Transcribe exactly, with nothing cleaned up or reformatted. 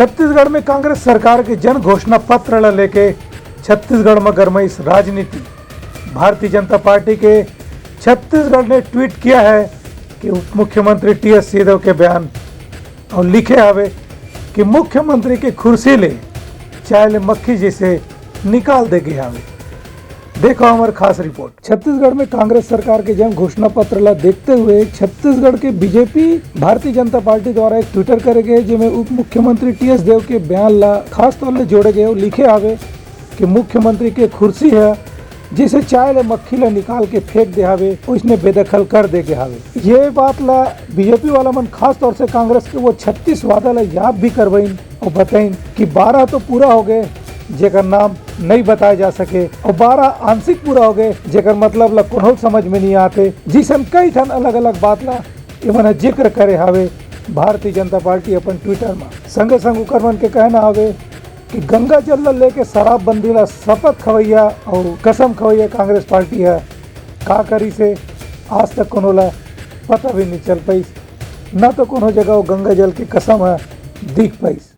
छत्तीसगढ़ में कांग्रेस सरकार के जन घोषणा पत्र ला लेके छत्तीसगढ़ में गरमाइस राजनीति। भारतीय जनता पार्टी के छत्तीसगढ़ ने ट्वीट किया है कि उप मुख्यमंत्री टीएस सिंहदेव के बयान अउ लिखे हावे कि मुख्यमंत्री के खुर्सी ले चाय ले मक्खी जैसे निकाल दे गे हावे। देखो हमर खास रिपोर्ट। छत्तीसगढ़ में कांग्रेस सरकार के जन घोषणा पत्र ला देखते हुए छत्तीसगढ़ के बीजेपी भारतीय जनता पार्टी द्वारा एक ट्विटर करे गए, जेमे उप मुख्यमंत्री टीएस देव के बयान ला खास तौर ले जोड़े गए अउ लिखे हावे कि मुख्यमंत्री के खुर्सी है, जैसे चाय ले मक्खी ला निकाल के फेंक दे हावे, ओइसने बेदखल कर दे गे हावे। ये बात ला बीजेपी वाला मन खास तौर से कांग्रेस के वो छत्तीस वादा ला याद भी करवाइन अउ बताइन कि बारह तो पूरा हो गए, जेकर नाम नहीं बताए जा सके, अउ बारह आंशिक पूरा हो गए, जेकर मतलब ला कोनो समझ में नहीं आते। जिसन कई ठन अलग-अलग बात ला एमन ह जिक्र करे हावे भारतीय जनता पार्टी अपन ट्विटर म। संगे संग उकर मन के कहना हावे कि गंगा जल ला लेके शराबबंदी ला शपथ खवैया अउ कसम खवैया कांग्रेस पार्टी ह का करिस हे, आज तक कोनो ला पता भी नहीं चल पाइस, न तो कोनो जगह वो गंगा जल के कसम ह दिख पाइस।